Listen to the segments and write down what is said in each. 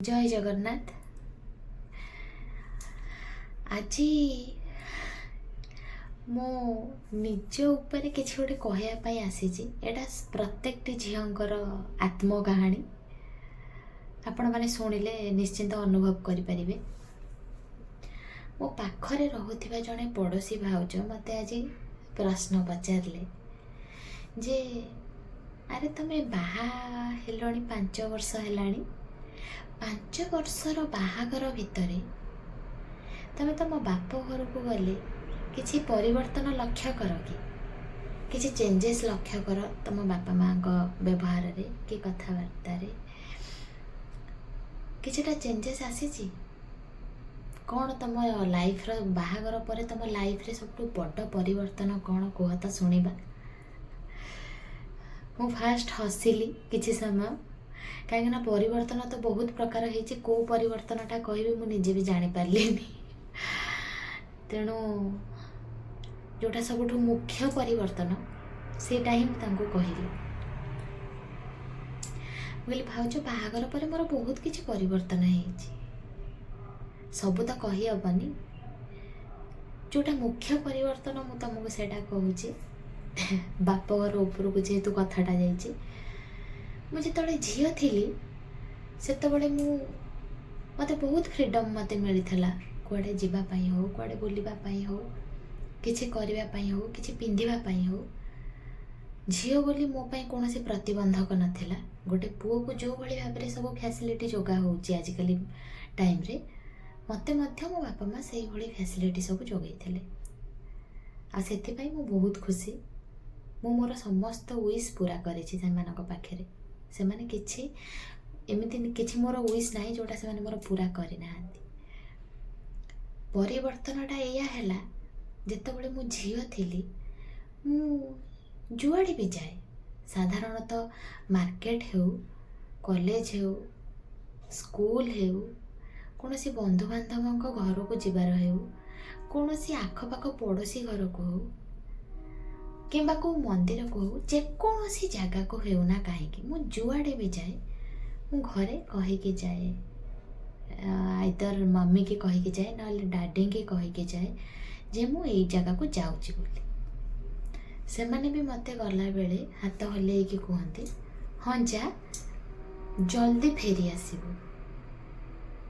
ଜୟ ଜଗନ୍ନାଥ। ଆଜି ମୁଁ ନିଜ ଉପରେ କିଛି ଗୋଟେ କହିବା ପାଇଁ ଆସିଛି। ଏଇଟା ପ୍ରତ୍ୟେକଟି ଝିଅଙ୍କର ଆତ୍ମକାହାଣୀ। ଆପଣମାନେ ଶୁଣିଲେ ନିଶ୍ଚିନ୍ତ ଅନୁଭବ କରିପାରିବେ। ମୋ ପାଖରେ ରହୁଥିବା ଜଣେ ପଡ଼ୋଶୀ ଭାଉଜ ମୋତେ ଆଜି ପ୍ରଶ୍ନ ପଚାରିଲେ ଯେ, ଆରେ ତମେ ବାହା ହେଲଣି 5 ବର୍ଷ ହେଲାଣି, 5 ବର୍ଷର ବାହାଘର ଭିତରେ ତମେ ତମ ବାପ ଘରକୁ ଗଲେ କିଛି ପରିବର୍ତ୍ତନ ଲକ୍ଷ୍ୟ କର କି? କିଛି ଚେଞ୍ଜେସ୍ ଲକ୍ଷ୍ୟ କର ତମ ବାପା ମାଆଙ୍କ ବ୍ୟବହାରରେ କି କଥାବାର୍ତ୍ତାରେ କିଛିଟା ଚେଞ୍ଜେସ୍ ଆସିଛି? କ'ଣ ତମ ଲାଇଫ୍ର, ବାହାଘର ପରେ ତମ ଲାଇଫ୍ରେ ସବୁଠୁ ବଡ଼ ପରିବର୍ତ୍ତନ କ'ଣ କୁହ ତ ଶୁଣିବା। ମୁଁ ଫାଷ୍ଟ ହସିଲି କିଛି ସମୟ, କାହିଁକିନା ପରିବର୍ତ୍ତନ ତ ବହୁତ ପ୍ରକାର ହେଇଛି। କେଉଁ ପରିବର୍ତ୍ତନଟା କହିବି ମୁଁ ନିଜେ ବି ଜାଣିପାରିଲିନି। ତେଣୁ ଯେଉଁଟା ସବୁଠୁ ମୁଖ୍ୟ ପରିବର୍ତ୍ତନ, ସେଇଟା ହିଁ ମୁଁ ତାଙ୍କୁ କହିଲି। ମୁଁ କହିଲି, ଭାଉଜ, ବାହାଘର ପରେ ମୋର ବହୁତ କିଛି ପରିବର୍ତ୍ତନ ହେଇଛି। ସବୁ ତ କହିହେବନି, ଯେଉଁଟା ମୁଖ୍ୟ ପରିବର୍ତ୍ତନ ମୁଁ ତୁମକୁ ସେଇଟା କହୁଛି। ବାପଘର ଉପରକୁ ଯେହେତୁ କଥାଟା ଯାଇଛି, ମୁଁ ଯେତେବେଳେ ଝିଅ ଥିଲି ସେତେବେଳେ ମୋତେ ବହୁତ ଫ୍ରିଡ଼ମ୍ ମୋତେ ମିଳିଥିଲା। କୁଆଡ଼େ ଯିବା ପାଇଁ ହଉ, କୁଆଡ଼େ ବୁଲିବା ପାଇଁ ହଉ, କିଛି କରିବା ପାଇଁ ହଉ, କିଛି ପିନ୍ଧିବା ପାଇଁ ହଉ, ଝିଅ ବୋଲି ମୋ ପାଇଁ କୌଣସି ପ୍ରତିବନ୍ଧକ ନଥିଲା। ଗୋଟେ ପୁଅକୁ ଯେଉଁଭଳି ଭାବରେ ସବୁ ଫ୍ୟାସିଲିଟି ଯୋଗା ହେଉଛି ଆଜିକାଲି ଟାଇମ୍ରେ, ମୋତେ ମଧ୍ୟ ମୋ ବାପା ମା' ସେଇଭଳି ଫ୍ୟାସିଲିଟି ସବୁ ଯୋଗାଇଥିଲେ। ଆଉ ସେଥିପାଇଁ ମୁଁ ବହୁତ ଖୁସି। ମୁଁ ମୋର ସମସ୍ତ ୱିଶ୍ ପୂରା କରିଛି ସେମାନଙ୍କ ପାଖରେ। ସେମାନେ କିଛି ଏମିତି କିଛି ମୋର ୱିଶ୍ ନାହିଁ ଯେଉଁଟା ସେମାନେ ମୋର ପୂରା କରିନାହାନ୍ତି। ପରିବର୍ତ୍ତନଟା ଏଇଆ ହେଲା, ଯେତେବେଳେ ମୁଁ ଝିଅ ଥିଲି, ମୁଁ ଯୁଆଡ଼େ ବି ଯାଏ, ସାଧାରଣତଃ ମାର୍କେଟ ହେଉ, କଲେଜ ହେଉ, ସ୍କୁଲ ହେଉ, କୌଣସି ବନ୍ଧୁବାନ୍ଧବଙ୍କ ଘରକୁ ଯିବାର ହେଉ, କୌଣସି ଆଖପାଖ ପଡ଼ୋଶୀ ଘରକୁ ହେଉ କିମ୍ବା କେଉଁ ମନ୍ଦିରକୁ ହେଉ, ଯେକୌଣସି ଜାଗାକୁ ହେଉ ନା କାହିଁକି, ମୁଁ ଯୁଆଡ଼େ ବି ଯାଏ ମୁଁ ଘରେ କହିକି ଯାଏ। ଆଇଦର ମମିକି କହିକି ଯାଏ, ନହେଲେ ଡାଡ଼ିଙ୍କି କହିକି ଯାଏ ଯେ ମୁଁ ଏଇ ଜାଗାକୁ ଯାଉଛି ବୋଲି। ସେମାନେ ବି ମୋତେ ଗଲାବେଳେ ହାତ ହଲେଇକି କୁହନ୍ତି, ହଁ ଯା, ଜଲ୍ଦି ଫେରି ଆସିବୁ।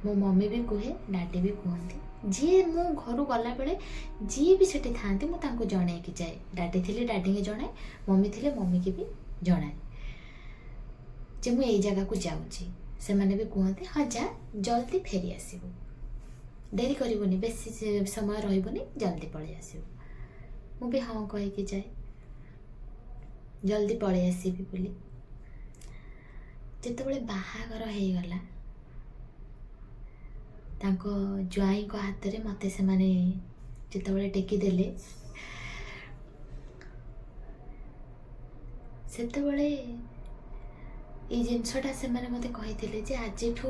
ମୋ ମମି ବି କୁହେ, ଡାଡ଼ି ବି କୁହନ୍ତି। ଯିଏ ମୁଁ ଘରୁ ଗଲାବେଳେ ଯିଏ ବି ସେଠି ଥାଆନ୍ତି, ମୁଁ ତାଙ୍କୁ ଜଣେଇକି ଯାଏ। ଡାଡ଼ି ଥିଲେ ଡାଡ଼ିଙ୍କି ଜଣାଏ, ମମି ଥିଲେ ମମିକି ବି ଜଣାଏ ଯେ ମୁଁ ଏଇ ଜାଗାକୁ ଯାଉଛି। ସେମାନେ ବି କୁହନ୍ତି, ହଁ ଯା, ଜଲ୍ଦି ଫେରି ଆସିବୁ, ଡେରି କରିବୁନି, ବେଶୀ ସମୟ ରହିବୁନି, ଜଲ୍ଦି ପଳେଇ ଆସିବୁ। ମୁଁ ବି ହଁ କହିକି ଯାଏ, ଜଲ୍ଦି ପଳେଇ ଆସିବି ବୋଲି। ଯେତେବେଳେ ବାହାଘର ହେଇଗଲା, ତାଙ୍କ ଜ୍ୱାଇଁଙ୍କ ହାତରେ ମୋତେ ସେମାନେ ଯେତେବେଳେ ଟେକି ଦେଲେ, ସେତେବେଳେ ଏଇ ଜିନିଷଟା ସେମାନେ ମୋତେ କହିଥିଲେ ଯେ ଆଜିଠୁ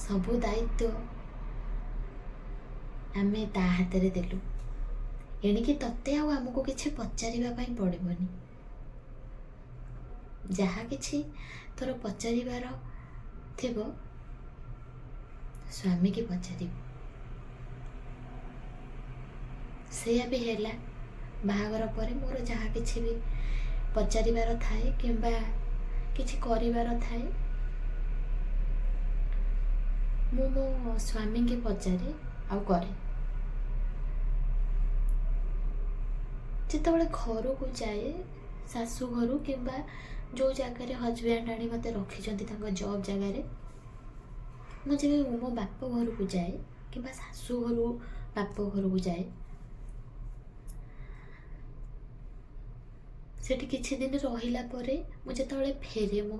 ସବୁ ଦାୟିତ୍ୱ ଆମେ ତା ହାତରେ ଦେଲୁ, ଏଣିକି ତତେ ଆଉ ଆମକୁ କିଛି ପଚାରିବା ପାଇଁ ପଡ଼ିବନି। ଯାହା କିଛି ତୋର ପଚାରିବାର ଥିବ, ସ୍ୱାମୀକି ପଚାରିବୁ। ସେଇଆ ବି ହେଲା। ବାହାଘର ପରେ ମୋର ଯାହା କିଛି ବି ପଚାରିବାର ଥାଏ କିମ୍ବା କିଛି କରିବାର ଥାଏ, ମୁଁ ମୋ ସ୍ୱାମୀଙ୍କି ପଚାରେ ଆଉ କରେ। ଯେତେବେଳେ ଘରକୁ ଯାଏ, ଶାଶୁ ଘରୁ କିମ୍ବା ଯେଉଁ ଜାଗାରେ ହଜବେଣ୍ଡ ଆଣି ମୋତେ ରଖିଛନ୍ତି ତାଙ୍କ ଜବ୍ ଜାଗାରେ, ମୁଁ ଯେବେ ମୋ ବାପ ଘରକୁ ଯାଏ କିମ୍ବା ଶାଶୁ ଘରୁ ବାପ ଘରକୁ ଯାଏ, ସେଠି କିଛି ଦିନ ରହିଲା ପରେ ମୁଁ ଯେତେବେଳେ ଫେରେ ମୋ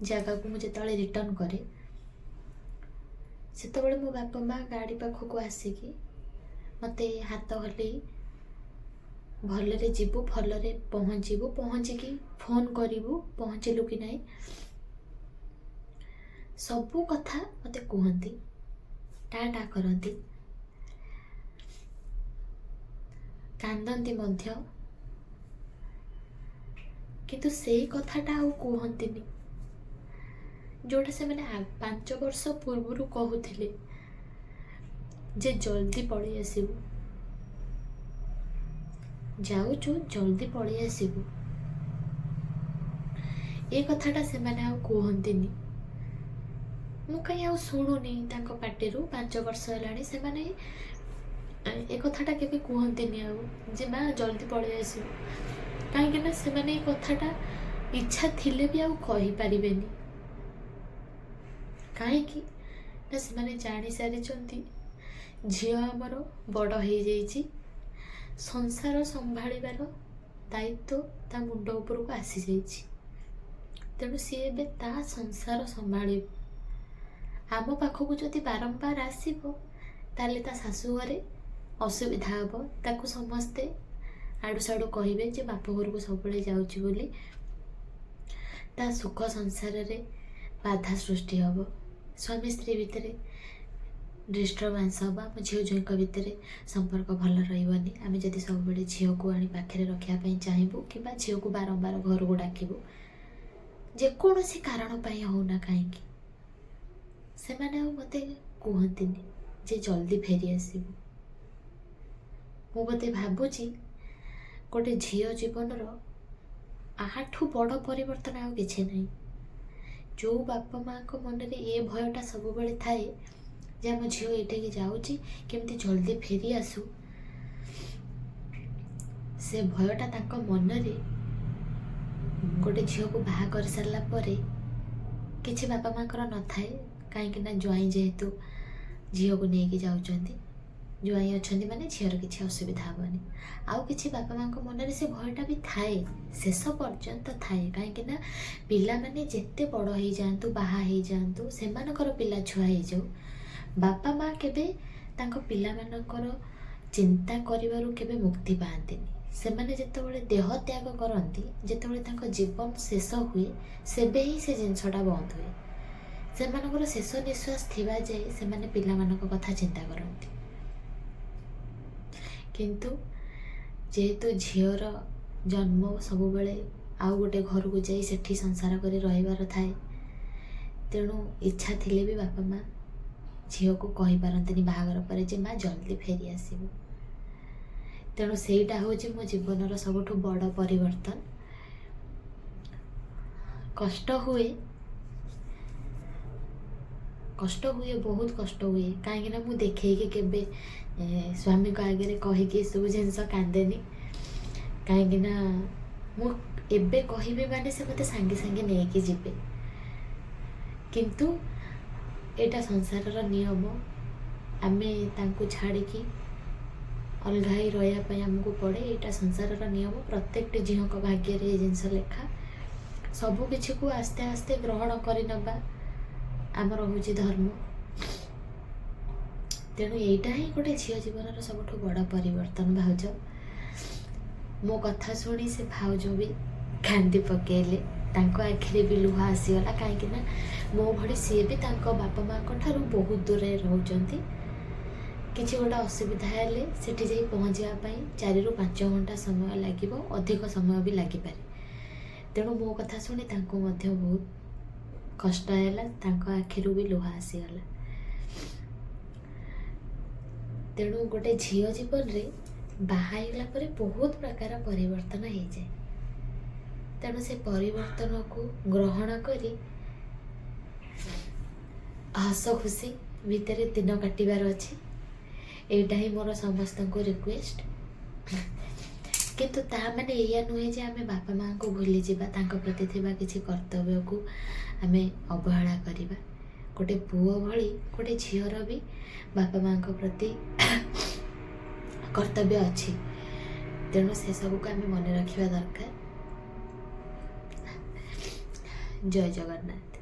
ଜାଗାକୁ, ମୁଁ ଯେତେବେଳେ ରିଟର୍ଣ୍ଣ କରେ, ସେତେବେଳେ ମୋ ବାପା ମା' ଗାଡ଼ି ପାଖକୁ ଆସିକି ମୋତେ ହାତ ହଲେଇ, ଭଲରେ ଯିବୁ, ଭଲରେ ପହଞ୍ଚିବୁ, ପହଞ୍ଚିକି ଫୋନ୍ କରିବୁ ପହଞ୍ଚିଲୁ କି ନାହିଁ, ସବୁ କଥା ମୋତେ କୁହନ୍ତି, ଟା ଟା କରନ୍ତି, କାନ୍ଦନ୍ତି ମଧ୍ୟ। କିନ୍ତୁ ସେଇ କଥାଟା ଆଉ କୁହନ୍ତିନି ଯେଉଁଟା ସେମାନେ 5 ବର୍ଷ ପୂର୍ବରୁ କହୁଥିଲେ ଯେ ଜଲ୍ଦି ପଳେଇ ଆସିବୁ, ଯାଉଛୁ ଜଲ୍ଦି ପଳେଇ ଆସିବୁ, ଏ କଥାଟା ସେମାନେ ଆଉ କୁହନ୍ତିନି। ମୁଁ କାହିଁ ଆଉ ଶୁଣୁନି ତାଙ୍କ ପାଟିରୁ। 5 ବର୍ଷ ହେଲାଣି, ସେମାନେ ଏ କଥାଟା କେବେ କୁହନ୍ତିନି ଆଉ ଯେ ମା ଜଲ୍ଦି ପଳେଇ ଆସିବୁ। କାହିଁକି ନା ସେମାନେ ଏ କଥାଟା ଇଚ୍ଛା ଥିଲେ ବି ଆଉ କହିପାରିବେନି। କାହିଁକି ନା ସେମାନେ ଜାଣିସାରିଛନ୍ତି, ଝିଅ ଆମର ବଡ଼ ହେଇଯାଇଛି, ସଂସାର ସମ୍ଭାଳିବାର ଦାୟିତ୍ୱ ତା ମୁଣ୍ଡ ଉପରକୁ ଆସିଯାଇଛି, ତେଣୁ ସିଏ ଏବେ ତା ସଂସାର ସମ୍ଭାଳିବ। ଆମ ପାଖକୁ ଯଦି ବାରମ୍ବାର ଆସିବ, ତାହେଲେ ତା ଶାଶୁ ଘରେ ଅସୁବିଧା ହେବ। ତାକୁ ସମସ୍ତେ ଆଡ଼ୁ ସାଡ଼ୁ କହିବେ ଯେ ବାପ ଘରକୁ ସବୁବେଳେ ଯାଉଛି ବୋଲି। ତା ସୁଖ ସଂସାରରେ ବାଧା ସୃଷ୍ଟି ହେବ, ସ୍ୱାମୀ ସ୍ତ୍ରୀ ଭିତରେ ଡିଷ୍ଟର୍ବାନ୍ସ ହେବ, ଆମ ଝିଅ ଜ୍ୱାଇଁଙ୍କ ଭିତରେ ସମ୍ପର୍କ ଭଲ ରହିବନି। ଆମେ ଯଦି ସବୁବେଳେ ଝିଅକୁ ଆଣି ପାଖରେ ରଖିବା ପାଇଁ ଚାହିଁବୁ କିମ୍ବା ଝିଅକୁ ବାରମ୍ବାର ଘରକୁ ଡାକିବୁ, ଯେକୌଣସି କାରଣ ପାଇଁ ହେଉନା କାହିଁକି, ସେମାନେ ଆଉ ମୋତେ କୁହନ୍ତିନି ଯେ ଜଲ୍ଦି ଫେରି ଆସିବୁ। ମୁଁ ବୋଧେ ଭାବୁଛି, ଗୋଟେ ଝିଅ ଜୀବନର ୟାଠୁ ବଡ଼ ପରିବର୍ତ୍ତନ ଆଉ କିଛି ନାହିଁ। ଯେଉଁ ବାପା ମାଆଙ୍କ ମନରେ ଏ ଭୟଟା ସବୁବେଳେ ଥାଏ ଯେ ଆମ ଝିଅ ଏଠିକି ଯାଉଛି, କେମିତି ଜଲ୍ଦି ଫେରି ଆସୁ, ସେ ଭୟଟା ତାଙ୍କ ମନରେ ଗୋଟେ ଝିଅକୁ ବାହା କରିସାରିଲା ପରେ କିଛି ବାପା ମାଆଙ୍କର ନଥାଏ। କାହିଁକି ନା ଜ୍ୱାଇଁ ଯେହେତୁ ଝିଅକୁ ନେଇକି ଯାଉଛନ୍ତି, ଜ୍ୱାଇଁ ଅଛନ୍ତି ମାନେ ଝିଅର କିଛି ଅସୁବିଧା ହେବନି। ଆଉ କିଛି ବାପା ମାଆଙ୍କ ମନରେ ସେ ଭୟଟା ବି ଥାଏ, ଶେଷ ପର୍ଯ୍ୟନ୍ତ ଥାଏ। କାହିଁକି ନା ପିଲାମାନେ ଯେତେ ବଡ଼ ହେଇଯାଆନ୍ତୁ, ବାହା ହେଇଯାଆନ୍ତୁ, ସେମାନଙ୍କର ପିଲା ଛୁଆ ହେଇଯାଉ, ବାପା ମା କେବେ ତାଙ୍କ ପିଲାମାନଙ୍କର ଚିନ୍ତା କରିବାରୁ କେବେ ମୁକ୍ତି ପାଆନ୍ତିନି। ସେମାନେ ଯେତେବେଳେ ଦେହ ତ୍ୟାଗ କରନ୍ତି, ଯେତେବେଳେ ତାଙ୍କ ଜୀବନ ଶେଷ ହୁଏ, ସେବେ ହିଁ ସେ ଜିନିଷଟା ବନ୍ଦ ହୁଏ। ସେମାନଙ୍କର ଶେଷ ନିଶ୍ୱାସ ଥିବା ଯାଏ ସେମାନେ ପିଲାମାନଙ୍କ କଥା ଚିନ୍ତା କରନ୍ତି। କିନ୍ତୁ ଯେହେତୁ ଝିଅର ଜନ୍ମ ସବୁବେଳେ ଆଉ ଗୋଟେ ଘରକୁ ଯାଇ ସେଠି ସଂସାର କରି ରହିବାର ଥାଏ, ତେଣୁ ଇଚ୍ଛା ଥିଲେ ବି ବାପା ମା ଝିଅକୁ କହିପାରନ୍ତିନି ବାହାଘର ପରେ ଯେ ମା ଜଲ୍ଦି ଫେରି ଆସିବୁ। ତେଣୁ ସେଇଟା ହେଉଛି ମୋ ଜୀବନର ସବୁଠୁ ବଡ଼ ପରିବର୍ତ୍ତନ। କଷ୍ଟ ହୁଏ, କଷ୍ଟ ହୁଏ, ବହୁତ କଷ୍ଟ ହୁଏ। କାହିଁକିନା ମୁଁ ଦେଖେଇକି କେବେ ସ୍ୱାମୀଙ୍କ ଆଗରେ କହିକି ଏସବୁ ଜିନିଷ କାନ୍ଦେନି। କାହିଁକିନା ମୁଁ ଏବେ କହିବି ମାନେ ସେ ମୋତେ ସାଙ୍ଗେ ସାଙ୍ଗେ ନେଇକି ଯିବେ। କିନ୍ତୁ ଏଇଟା ସଂସାରର ନିୟମ, ଆମେ ତାଙ୍କୁ ଛାଡ଼ିକି ଅଲଗା ହେଇ ରହିବା ପାଇଁ ଆମକୁ ପଡ଼େ। ଏଇଟା ସଂସାରର ନିୟମ। ପ୍ରତ୍ୟେକଟି ଝିଅଙ୍କ ଭାଗ୍ୟରେ ଏ ଜିନିଷ ଲେଖା। ସବୁକିଛିକୁ ଆସ୍ତେ ଆସ୍ତେ ଗ୍ରହଣ କରିନେବା ଆମର ହେଉଛି ଧର୍ମ। ତେଣୁ ଏଇଟା ହିଁ ଗୋଟେ ଝିଅ ଜୀବନର ସବୁଠୁ ବଡ଼ ପରିବର୍ତ୍ତନ। ଭାଉଜ, ମୋ କଥା ଶୁଣି ସେ ଭାଉଜ ବି କାନ୍ଦି ପକେଇଲେ। ତାଙ୍କ ଆଖିରେ ବି ଲୁହ ଆସିଗଲା। କାହିଁକି ନା ମୋ ଭଳି ସିଏ ବି ତାଙ୍କ ବାପା ମାଆଙ୍କ ଠାରୁ ବହୁତ ଦୂରରେ ରହୁଛନ୍ତି। କିଛି ଗୋଟେ ଅସୁବିଧା ହେଲେ ସେଠି ଯାଇ ପହଞ୍ଚିବା ପାଇଁ 4ରୁ 5 ଘଣ୍ଟା ସମୟ ଲାଗିବ, ଅଧିକ ସମୟ ବି ଲାଗିପାରେ। ତେଣୁ ମୋ କଥା ଶୁଣି ତାଙ୍କୁ ମଧ୍ୟ ବହୁତ କଷ୍ଟ ହେଲା, ତାଙ୍କ ଆଖିରୁ ବି ଲୁହ ଆସିଗଲା। ତେଣୁ ଗୋଟେ ଝିଅ ଜୀବନରେ ବାହା ହେଇଗଲା ପରେ ବହୁତ ପ୍ରକାର ପରିବର୍ତ୍ତନ ହେଇଯାଏ। ତେଣୁ ସେ ପରିବର୍ତ୍ତନକୁ ଗ୍ରହଣ କରି ହସ ଖୁସି ଭିତରେ ଦିନ କାଟିବାର ଅଛି। ଏଇଟା ହିଁ ମୋର ସମସ୍ତଙ୍କୁ ରିକ୍ୱେଷ୍ଟ। କିନ୍ତୁ ତା ମାନେ ଏଇଆ ନୁହେଁ ଯେ ଆମେ ବାପା ମାଆଙ୍କୁ ଭୁଲିଯିବା, ତାଙ୍କ ପ୍ରତି ଥିବା କିଛି କର୍ତ୍ତବ୍ୟକୁ ଆମେ ଅବହେଳା କରିବା। ଗୋଟେ ପୁଅ ଭଳି ଗୋଟେ ଝିଅର ବି ବାପା ମାଆଙ୍କ ପ୍ରତି କର୍ତ୍ତବ୍ୟ ଅଛି। ତେଣୁ ସେସବୁକୁ ଆମେ ମନେ ରଖିବା ଦରକାର। ଜୟ ଜଗନ୍ନାଥ।